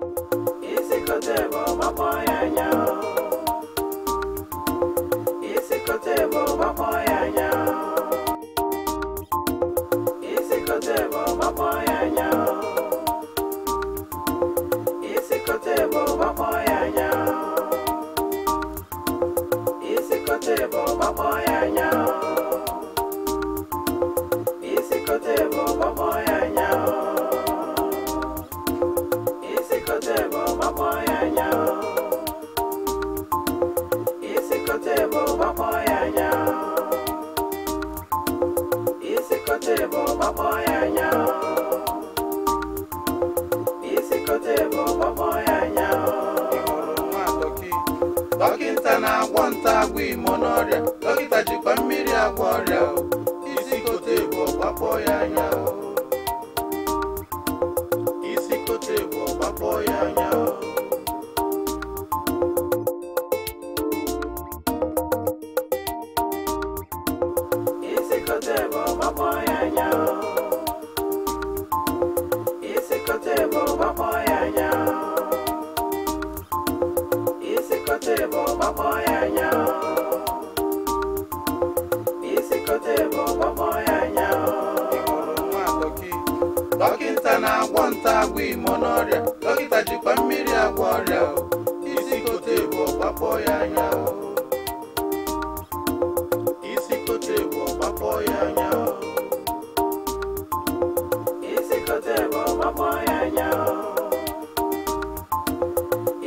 Isi kote bụ gbapọ ya anya. Isi kote bụ gbapọ ya anya. Isi kote bụ gbapọ ya anya. Isi kote bụ gbapọ ya anya. Isi kote bụ gbapọ ya anya. Isi kote bụ gbapọ ya anya. Isi kote bụ gbapọ ya anya. Isi kote bụ gbapọ ya anya. Isi kote bụ gbapọ ya anya. Isi kote bụ gbapọ ya anya. Dọkịta na-agwọ nta agwọ imo n'ọrịa, dọkịta jikwa mmiri agwọ ọrịa o. Isi kote bụ gbapọ ya anya o. Isi kote bụ gbapọ ya anya o. Isi kote bụ gbapọ ya anya. Isi kote bụ gbapọ ya anya. Isi kote bụ gbapọ ya anya. Isi kote bụ gbapọ ya anya. Ị hụrụ nwa dọkị? Dọkịta na-agwọ nta agwọ imo n'ọrịa, dọkịta jikwa mmiri agwọ ọrịa o. Isi kote bụ gbapọ ya anya o. Isi kote bụ gbapọ ya anya o. Isi kote bụ gbapọ ya anya.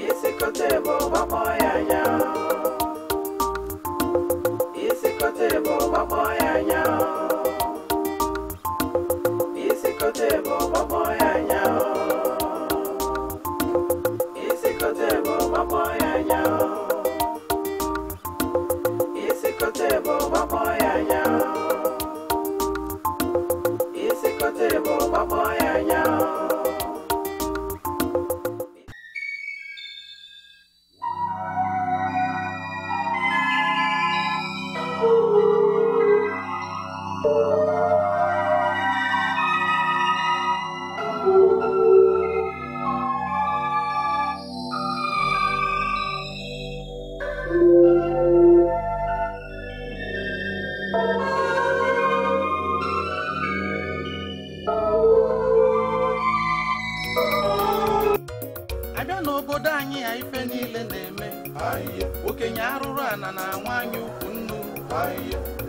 Isi kote bụ gbapọ ya anya. Isi kote bụ gbapọ ya anya. Isi kote bụ gbapọ ya anya. Isi kote bụ gbapọ ya anya. Isi kote bụ gbapọ ya anya. Isi kote bụ gbapọ ya anya. Abịa n'obodo anyị ya ife niile na-eme. Okenye arụrụ ana na nwaanyị ukwu nnu.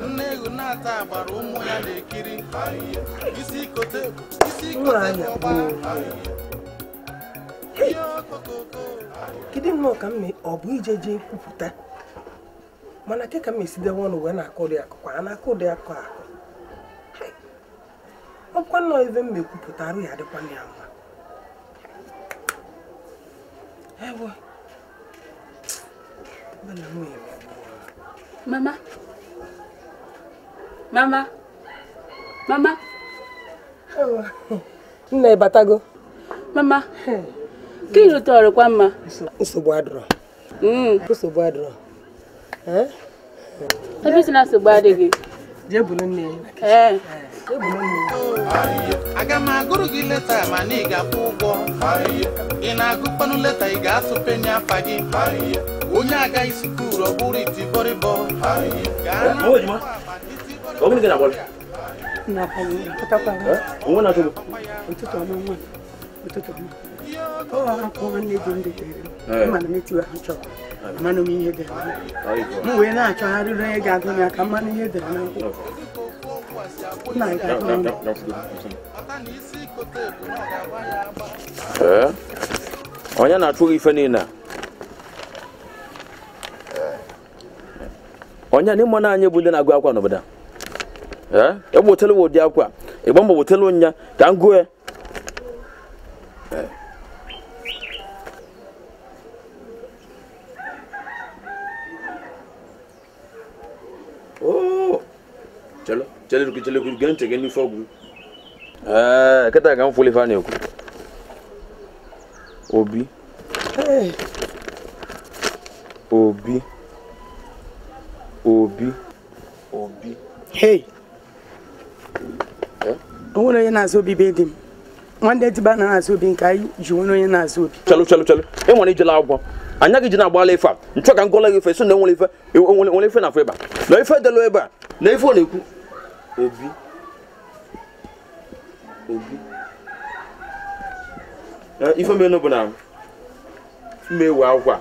Nne ewu na-ata agbara ụmụ ya na-ekiri. Isi kote isi kote bụ ọgba. Ihe okokoko. Kedu nnọọ ka m ọ bụ ije jee kwupụta mana ke ka m esi dewe ọnụ wee na-akọ ụdị akụkọ a na-akọ ụdị akụ akụ. Hei! Ọ bụkwa nnọọ ebe m ekwupụta arụ ya adịkwa ya mma. Ewe bana m emegbu. Mama. Mama. Mama. Ewe nna ịbatago. Mama. Kí ló tọrọ kwa mma? Nsogbu adịrọ. Nsogbu adịrọ. Ebe si na nsogbu adịghị. Jee bulu nne ya. Ee. Jee bulu nne ya. Aga m agụrụ gị leta mana ị ga-akwụ ụgwọ. Ị na-agụkwanụ leta ị ga-asụ peni afa gị. Onye agaghị sukuru ọ bụrụ itibọrịbọ. Gaa na Ọ bụrụ gị na-agbalị. Onwe na-achọ gị. Ụtụtụ ọma nwa. Ụtụtụ ọma. Ọ akwụkwọ nwanne di m detere m. Mana m etiwe ha chọrọ. Mmanụ m ihe dere m. M wee na-achọgharịrị onye ga-agụ m ya ka mmanụ ihe dere n'akwụkwọ. Nna ya ga-agụ m. Ee? Onye na-achụ gị ife niile a? Onye na ịma na anyị bụ ndị na-agụ akwa n'obodo a? Ee? Egbotelu ụdị akwa. Ịgba mbọ wetelu nya ka m gụọ ya. Oh! Chelo, chelo, chelo, gee ntị gị n'ife ọgwụ. Ee, kịta ka m fụlụ ife a na-ekwu. Obi. Obi. Obi. Obi. Hey! O nwere onye na-azụ obi be di m. Nwanne diba na-azụ obi nke anyị ji nwere onye na-azụ obi. Chalụ chalụ chalụ. E nwere ijela akwụkwọ. Anya gị ji na-agbala ife a. Nchọ ka m gụọla gị ife so na enwere ife nwere ife na afọ ebe a. Na ife delu ebe a. Na ife ọ na-ekwu. Obi. Obi. Ife mere bụ na mmewe akwụkwọ a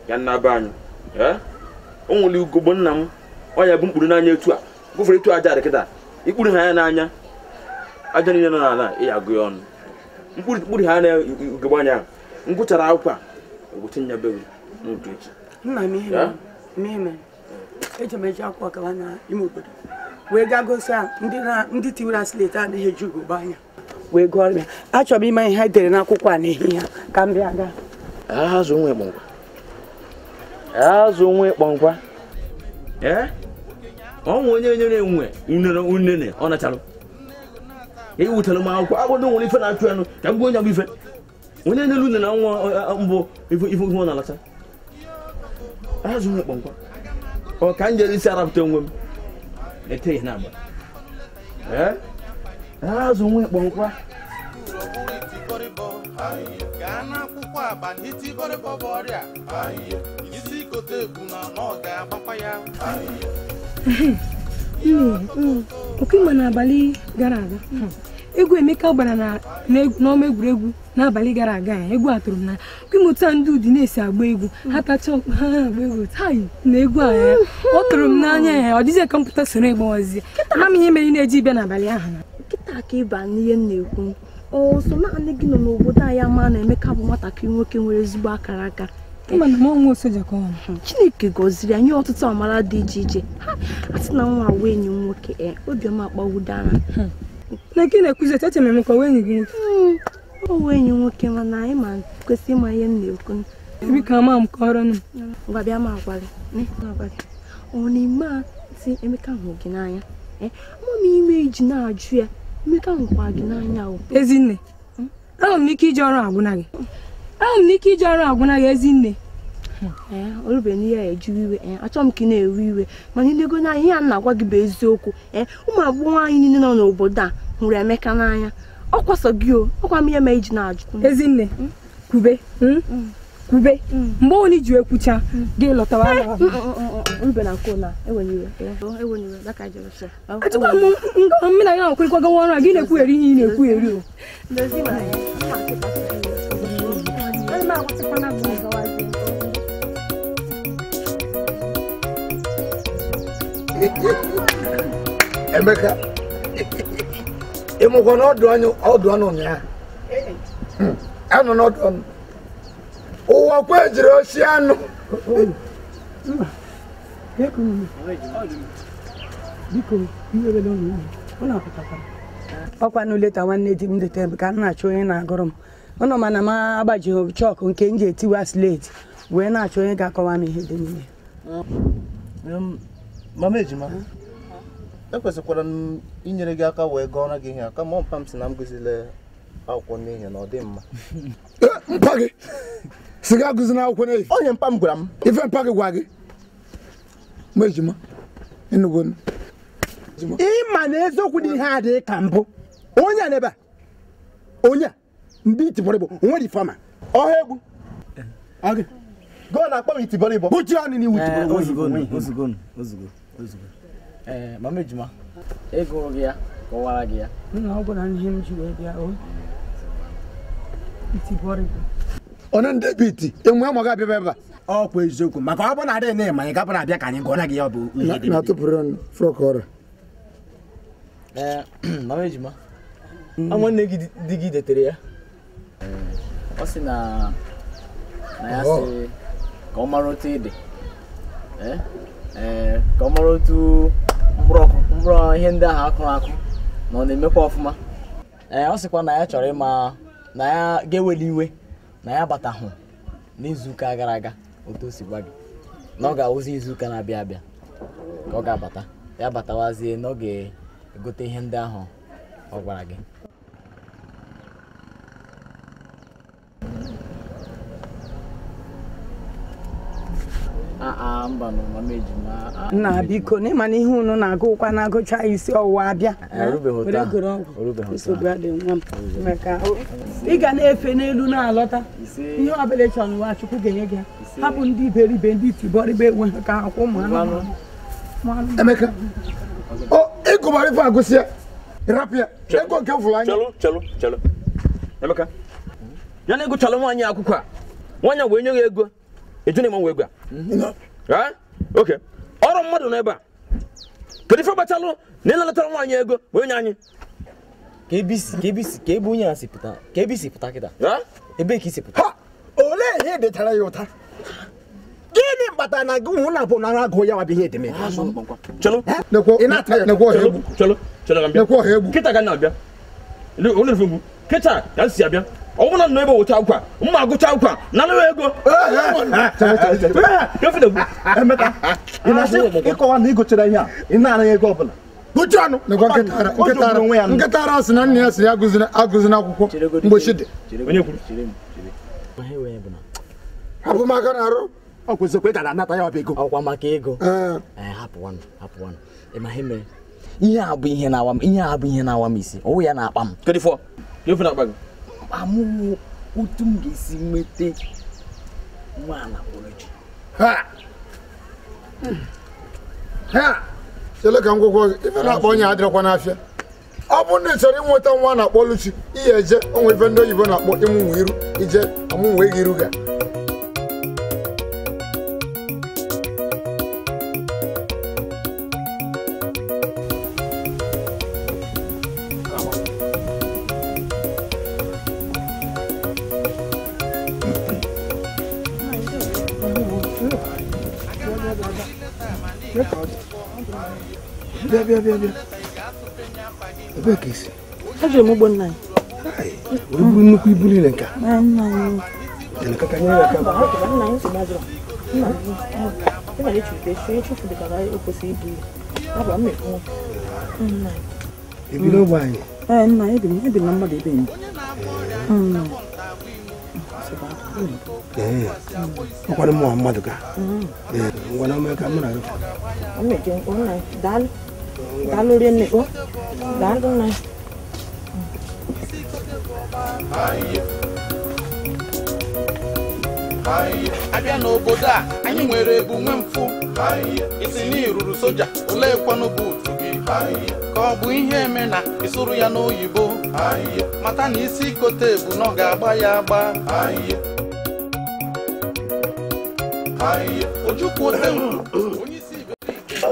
ya nna be anyị. O nwere ugogbe nna m ọ ya bụ mkpụrụ n'anya etu a. Gụfere etu aja dị kịta. Ikpuru ha ya n'anya. Aja niile nọ n'ala ị agụ ya ọnụ. Mkpụrụ ha na ugogbe anya. M gụchara akwụkwọ a weta nya be n'ụtụ echi. Nna m ihe mere. Eji m eji akwụkwọ gawa n'ime obodo. Wee gaa gosi a ndị tiwara slate adịghị eji ugogbe anya. Wee gụọ ya. Achọrọ m ịma ihe ha dere n'akwụkwọ a n'ehihie ka m bịa gaa. Azụ nwe kpọnkwa. Azụ nwe kpọnkwa. Ọ nwe onye nyere enwe unere unene ọ nachalụ. E wutere m akwụkwọ akwụkwọ nwere ife na-achụ anụ ka m gbuo onye bụ ife. Onye nyere unene nwa mbụ ife ife ọ na-alacha. Azụ nwe kpọnkwa. Ọ ka m jere isi arapụta onwe m. Ete ihe na-agba. Azụ nwe kpọnkwa. Gaa n'akwụkwọ abalị itibọrịbọ bụ ọrịa. Isi kote ebu na ọ ga-agbakwa ya. Oke ma n'abalị gara aga egwu Emeka gbara n'ọma egwuregwu n'abalị gara aga ya egwu a tụrụ m n'anya. Oke ndị Udi na-esi agba egwu ha tacha ha agba egwu tai na egwu a ya ọ tụrụ m n'anya ya ọ dịzie ka m pụta soro ịgbawazie. Ama m ihe mere ị na-eji bịa n'abalị ahụ na kịta ka ịba n'ihe m na-ekwu. Ọsọ naanị gị nọ n'obodo anyị ama na Emeka bụ nwatakịrị nwoke nwere ezigbo akara aka. Chineke gọziri anyị ọtụtụ amara dị iche iche. Ha asị na nwa wee enyi m nwoke obiọma akpawudara. Na gị na-ekwuzi eche m ka wee enyi gị nwoke. Ọ wee enyi nwoke mana anyị ma kwesị ịma ihe m na-ekwu. Biko ama m kọrọ nụ. Ngwa bịa m agwa gị. Ọ na-eme a sị Emeka hụrụ gị n'anya. Ama m ime iji na-ajụ ya. Emeka hụkwa gị n'anya o. Ezinne, ahụ m n'ike iji ọrụ agwụna gị. Ahụ m n'ike iji ọrụ agwụna gị Ezinne. Orube n'ihe a ejiwe iwe. Achọrọ m ka ị na-ewe iwe mana ilego n'anya ihe a na-agwa gị bụ eziokwu. Ụmụ agbọghọ anyị niile nọ n'obodo a hụrụ Emeka n'anya. Ọ kwasọ gị o, ọkwa m ihe ma iji na-ajụ. Ezinne, kwube. Kwube. Mgbe onye ji ekwucha gị lọtawa. Orube na nke na ewere iwe. Ewere iwe daka jere sọ. Achọkwa m mmiri na ya akwụkwọ gawa ọrụ a gị na-ekwugheri ihe ị na-ekwugheri o. Ndozi ma ya. Emeka, ịmụkwa na ọdụ anụ ụnyaahụ. Anụ n'ọdụ anụ. Ụwa kwa ejiri osi anụ. Ọkwa n'uleta nwanne di m dete ka m na-achọ onye na-agụrụ m. Ụnụ mana m agbajighị chọkụ nke m ji etiwa slate wee na-achọ onye ga-akọwa m ihe dị n'ime. Mama Ejima, ekwesịkwara m inyere gị aka wee gụọrọ gị ihe a kama mpa m si na m gụzile akwụkwọ n'ihi na ọ dị mma. Mpa gị si gị agụzina akwụkwọ n'efu. Onye mpa m gwara m. Ife mpa gị gwa gị. Mama Ejima, ịnụgo m. Ịma na eziokwu dị ihe adịghị ka mbụ. Onye a n'ebe a, onye a ndị itibọrịbọ onwere ifeọma. Ọha egwu. Gụọ na-akpọ m itibọrịbọ. Kpuchie ọnụ n'iwu itibọrịbọ. Ozugbo. Mama Ejima, ị gụrụ gị ya kọwara gị ya. Nna ọ gwara ihe m ji wee bịa o. Itibọrịbọ. Onye ndị biti enwe ma ga abịa ebe a. Ọ kwa eziokwu maka ọ bụ na adịghị na-eme anyị gapụ na-abịa ka anyị gụọra gị ya ọ bụ ihe dị. Na-atụpụrụ ọnụ frọk ọrụ. Mama Ejima, nwanne gị di gị detere ya. Ọ sị na ya sị ka ọ mara otu ị dị. Ka ọ mara otu mkpụrụ ihe ndị ahụ akụrụ akụ na ọ na-emekwa ọfụma. Ọ sịkwa na ya chọrọ ịma na ya ga-eweli iwe na ya batahụ n'izuụka gara aga otu o si gwa gị na ọ ga-awụzi izuụka na-abịa abịa ka ọ ga-abata ya batawazie na ọ ga-egote ihe ndị ahụ ọ gwara gị. Mba nọ mama ejima. Nna biko na ịma na ihe unu na-agụ ụkwa na-agụcha isi ọwụwa abịa. Were goro ọgwụ. Nsogbu adịghị nwa m. Maka ị ga na-efe n'elu na-alọta. Ihe ọbụla ị chọrọ n'ụwa Chukwu ga-enye gị. Hapụ ndị iberibe ndị itibọribe enwe ha ka akwụ ụmụ anụmanụ. Emeka, o ịgụbara ife agụsị ya rapịa ego nke fụrụ anya. Chelu. Emeka, ya na ịgụchala nwaanyị akwụkwọ a, nwaanyị a wee nye gị ego, eju na ịmanwe ego a. Okay. Ọrụ mmadụ nọ ebe a. Kedu ife gbachalụ na ị nalatara nwaanyị ego wee nye anyị? Ka ebe onye a si pụta, ka ebe si pụta kịta. Ebe ka i si pụta? Ha! Olee ihe detara ya ụta? Gịnị kpatara na gị hụ na bụ nara agụ ya wabụ ihe edemede? Chelu. Chelu. Kịta ka na-abịa. Kịta ka m si abịa. Ọ bụrụ na nọ ebe wụcha akwụkwọ, mma agụcha akwụkwọ, nara ego. Emeka, ị na-asị ịkọwa na ị gụchara ihe a, ị na-anaghị ego ọbụla. Gụcha ọnụ. Nkịta ara sị na nna ya sị ya agụzina akwụkwọ mgbe chi dị. Hapụ m aka n'arụ. Ọ kwụsịkwa ị gara anata ya ọbụ ego. Ọkwa maka ego. Hapụwanụ. Ị ma ihe mere? Ihe a bụ ihe na-awa m isi. Ọwụ ya na-akpa m. Kedu ife na-akpa gị? Amụwo otu m ga-esi nweta nwa Oluchi. Ha! Ha! Chele ka m gwụgwọ gị, ife na-akpọ onye adịrịkwa n'afịa. Ọ bụrụ na ị chọrọ inweta nwa na-akpọ Oluchi, ihe eje onwe ife ndị oyibo na-akpọ ịmụnwe iru, ije amụnwe gị iru ga. Bịa. Ebee ka isi? Ejere m ugbo nna anyị. Were buru nnukwu ibu niile nke a. Nna anyị. Ka nyere ya aka. Nna anyị nsogbu adịrọ. Nna anyị. Ị ma na echuru echu, onye chefudịkara o kwesịrị ibu ya. Abụ m ekwu. Nna anyị. Ebi n'ogbe anyị? Ee, nna anyị ebi na mmadụ ebe enyi. Ee, ọkwara mmụọ mmadụ ka. Ee, ngwa na ka mụ na gị. Daalụ. Daalụ rinne. Daalụ nna. Abịa n'obodo a, anyị nwere ebu nwe mfụ. Isi na iruru soja, olee kwanụ buutu gị? Ka ọ bụ ihe eme na ịsụrụ ya n'oyibo. Mata na isi kote ebu na ọ ga-agba ya agba. Ojukwu onye isi iberibe, ọ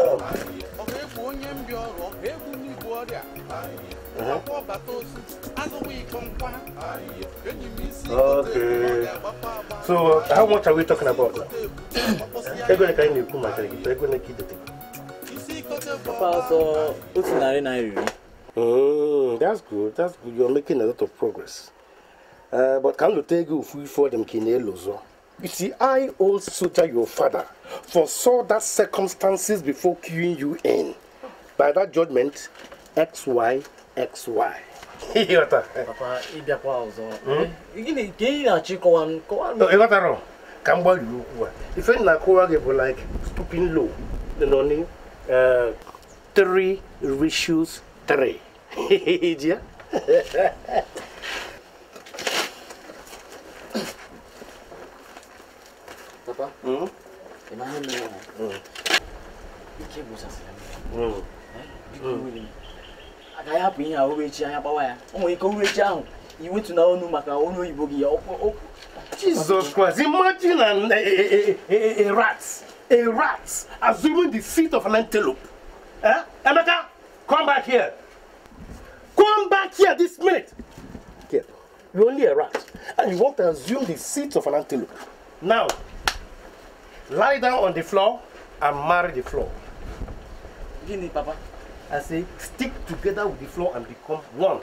ga-egbu onye mbịa ọrụ, ọ ga-egbu n'igbu ọrịa. Ọkwa ọbata ozu, azụghị iko nkwa. Enyi m isi kote ebu na ọ ga-agbakwa agba. So, how much are we talking about now? Ego ne ka anyị na-ekwu maka gị, ego ne ka i dete. Papa, so ₦110. That's good. That's good. You're making a lot of progress. But can you take you for them kinelozo? You see, I old soldier your father foresaw that circumstances before queuing you in. By that judgment, X Y X Y. Papa, ịbịakwa ọzọ. Gịnị ka ị na-achọ ịkọwa kọwa? No, ịghọtara ka m gbalịa okwu a. Ife m na-akọwa gị bụ like stooping low. Nọ 3 ratios 3. Ji ya? Papa, ị ma ihe mere na ike gwụchasịrị m. Biko were m. Agaghị hapụ ihe a oru echi anya gbawa ya. O nwere ike oru echi ahụ iwetu na ọnụ maka ọnụ oyibo gị ya. Jesus Christ, imagine a rat assuming the seat of an antelope. Eh? Emeka, come back here. Come back here this minute. Here, you're only a rat and you want to assume the seat of an antelope. Now, lie down on the floor and marry the floor. Gini, Papa. I say, stick together with the floor and become one.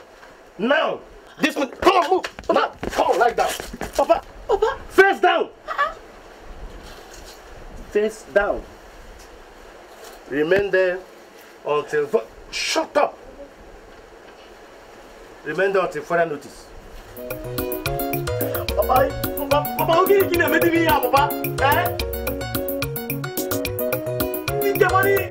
Now, this minute, come on, move. Now, come on, lie down. Papa, Papa, face down. Face down. Remain there until, shut up. Remain there until further notice. Papa, Papa, Papa, Papa? Eh? Get money.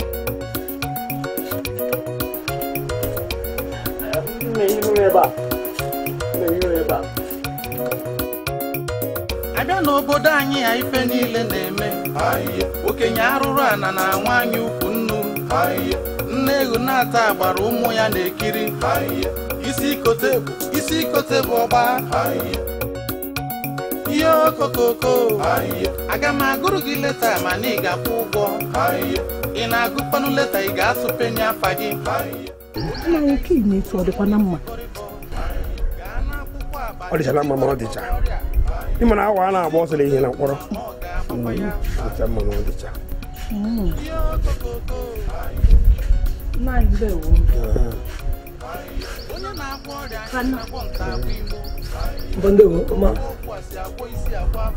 Abịa n'obodo anyị ya ife niile na-eme. Okenye arụrụ ana na nwaanyị ukwu nnu. Nne ewu na-ata agbara ụmụ ya na-ekiri. Isi ikote bụ ọgba. Ihe okokoko. Aga m agụrụ gị leta mana ị ga-akwụ ụgwọ. Ị na-agụkwanụ leta ị ga-asụpenye afa gị. Nna nwoke ị na-etu ọ dịkwa na mma. Ọ dịchala mma ma ọ dịcha. Ị ma na awa a na-agba ọsọ ihe na mkpọrọ. Dịcha mma ma ọ dịcha.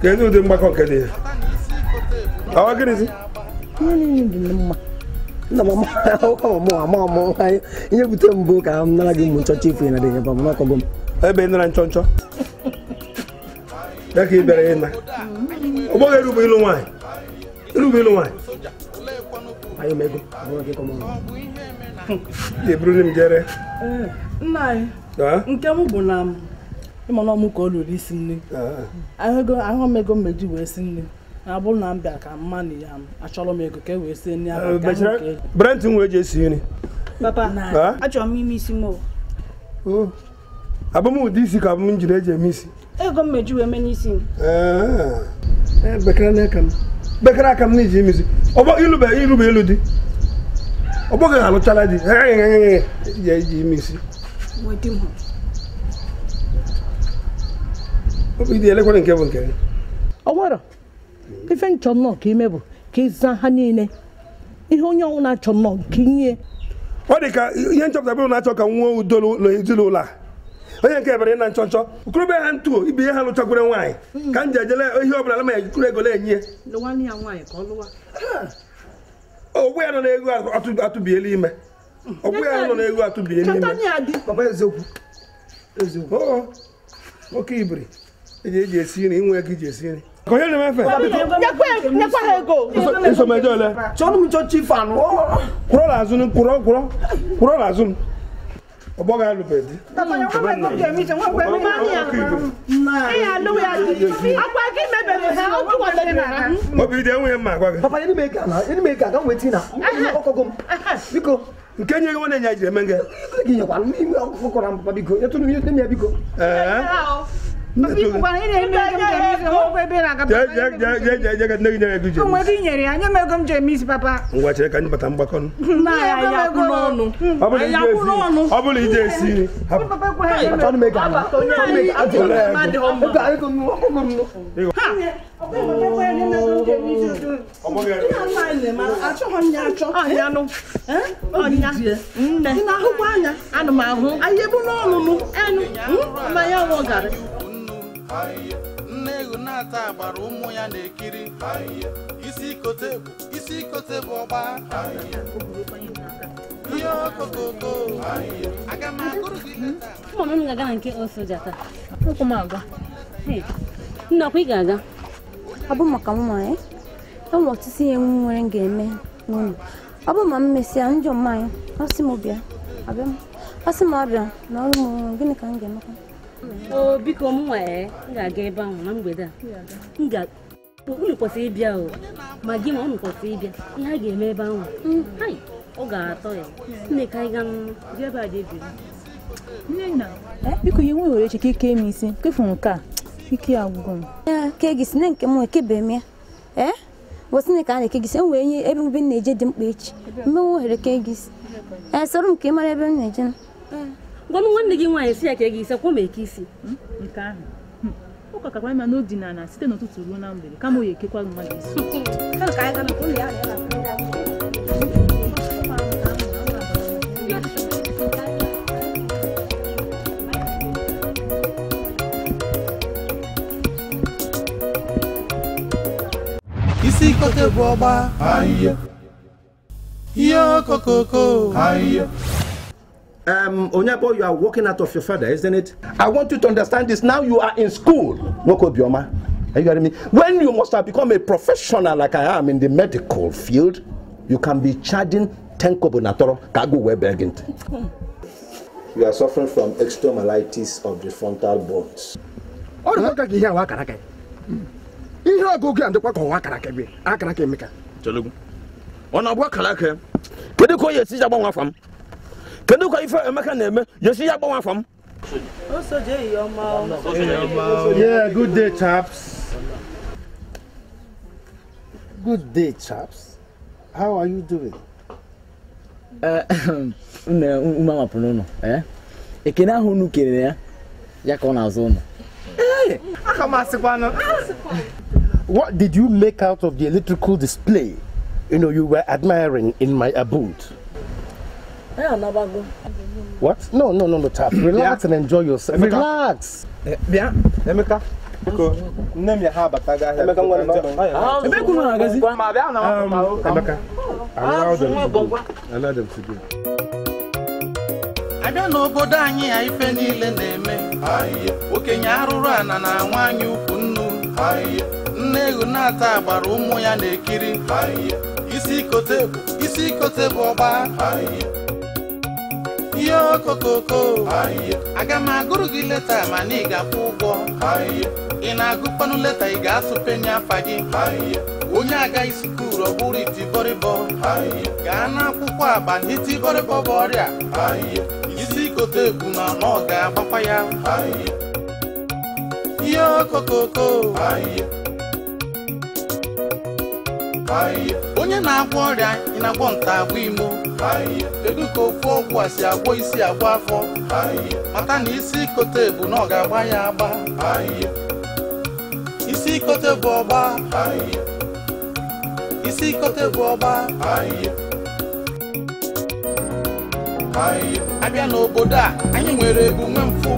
Kedu ụdị mgbakọ nke dị ya? Ọ gịnịzi? Ihe niile dị mma. Nna m ama m ihe bute mbụ ka m nara gị ụmụ nchọcha ifu na dị ya ma akọgo m. Ebe ị nara nchọnchọ. Ya ka ị bịara ịna. Ọ bụghị erube ịlụ nwaanyị. Erube ịlụ nwaanyị. Anyị mego, ọ bụrụ gị kọmọ. Eburu m jere. Nna anyị. Nke m bụ na ịma na ọmụ ka ọ lụrụ isi nne. Ahụ m ego mmeji wee si nne. Na bụrụ na m bịa ka mma na ya achọrọ m ego ka e wee sie nri ahụ. Brent nwe eji esi nri. Papa, achọrọ m ime isi m o. Abụ m ụdị isi ka abụ m jiri eji eme isi. Ego mmeji wee mee n'isi m. Bekere aka m. Bekere aka m n'iji ime isi. Ọ bụ ilube ịlụ di. Ọ bụghị alụchala di. Eji ime isi. Ọ bụ ịdị elekwere nke bụ nke gị. Ọ nwere ife nchọ nnọọ ka ime bụ ka ịza ha niile ihe onye ọnwụ na-achọ nnọọ nke inye. Ọ dị ka ihe nchọpụta bụrụ na-achọ ka nwee udo n'ezinụlọ a. Onye nke ebere ịna nchọnchọ okorobịa ha ntụ ibe ihe ha lụchagwere nwaanyị ka m ji ejele ihe ọ bụla na ma ejikuru ego na-enye. Ogbu ya nọ n'ego atụbiela ime. Ogbu ya nọ n'ego atụbiela ime. Eziokwu. Oke ibiri eji esi nri inwe ego iji esi nri. Onye na-emefe? Nyekwa ha ego. Isomeje ole? Chọrọ m nchọcha ife anụ. Kwụrọ n'azụ m, kwụrọ n'azụ m. Ọ bọghị alụbeghị di. Obi dị enweghị mma agwa gị. Papa, enyi m ego aga m weta na ọkọgọ m. Biko. Nke nye gị nwanne ya jiri eme nge. Gị nyekwa m ime ọkọrọ m papa biko. Nyetụrụ m ihe ya biko. Ngwa chere ka anyị bata mgbakọ. Ọ bụrụ ije esi nri. Nne ewu na-ata agbara ụmụ ya na-ekiri. Isi ikote bụ ọgba. Ihe okokoko. Aga m agụrụ gị leta. Mama m ga-aga na nke osoja taa. Ụkwụ m aga. Nna ọkwa ị ga-aga? Ọ bụ maka nwa ya. E nwere ọtụtụ ihe m nwere m ga-eme n'ụlọ. Ọ bụ ma m mesịa njọ mmanya, ọ sị m bịa. Abịa m. Ọ sị m abịa na ọrụ m gịnị ka m ga-emekwa? O biko m nwee m ga-aga ebe ahụ na mgbede a. M ga unu kwesịrị ịbịa o. Ma gị ma unu kwesịrị ịbịa. Ihe a ga-eme ebe ahụ. Hai, ọ ga-atọ ya. Nne ka anyị gaa jee ebe a jee biri. Nne biko ihe nwe were echi ka ike m isi kefu nke a ike agwụgo m. Ke gị si na nke m ekebe m ya. Ee? Wosị ka a na-eke gị si enwere ihe ebe ube na-eje dị mkpa echi. Mmenwe ohere ke gị si. Ee, soro m ka ị mara ebe m na-eje. Gwa m nwanne gị nwaanyị si ya ka ị ga-esi kwuo ma eke isi. Nke ahụ. Ụka kakwa ma n'odinala site n'ụtụtụ ruo na mgbede kama o ekekwa mmadụ isi. Isi ikote bụ ọgba. Ihe okokoko. Onyebo, you are walking out of your father, isn't it? I want you to understand this. Now you are in school. Nwokobioma. Are you hearing me? When you must have become a professional like I am in the medical field, You can be charging 10 kobo na toro ka go wee bee gị ntị. You are suffering from extomalitis of the frontal bones. Ọ dịkwa ka ihe awa akara aka. Ihe ọgụgụ a dịkwa ka ọwa akara aka gị, akara aka Emeka. Chelugwu. Ọ na-abụ akara aka ya. Kedu ka ọ ya esi ya gbanwe afa m? Kedu ka ife Emeka na-eme ya esi ya gbanwe afa m? Yeah, good day, chaps. Good day, chaps. How are you doing? Ume amapụrụ ụnụ, ekene ahụ unu kelere ya, ya ka ọ na-azụ ụnụ. What did you make out of the electrical display you were admiring in my abode? What? No, chaps. Relax and enjoy yourself. Relax. Bịa, Emeka. Nne m ya ha abatago ahịa. Emeka, allow them to go. Allow them to go. Abịa n'obodo anyị ya ife niile na-eme. Okenye arụrụ ana na nwaanyị ukwu nnu. Nne ewu na-ata agbara ụmụ ya na-ekiri. Isi ikote bụ ọgba. Ihe okokoko. Aga m agụrụ gị leta mana ị ga-akwụ ụgwọ. Ị na-agụkwanụ leta ị ga-asụpenye afa gị. Onye agaghị sukuru ọ bụrụ itibọrịbọ. Gaa n'akwụkwọ agba na itibọrịbọ bụ ọrịa. Isi kote bụ na ọ ga-agbakwa ya. Ihe okokoko. Onye na-agwọ ọrịa ị na-agwọ nta agwọ imo. Kedu ka ofu ọgwụ a si agwọ isi agwọ afọ? Mata na isi kote bụ na ọ ga-agba ya agba. Isi kote bụ ọgba. Isi kote bụ ọgba. Abịa n'obodo a anyị nwere ebu nwe mfụ.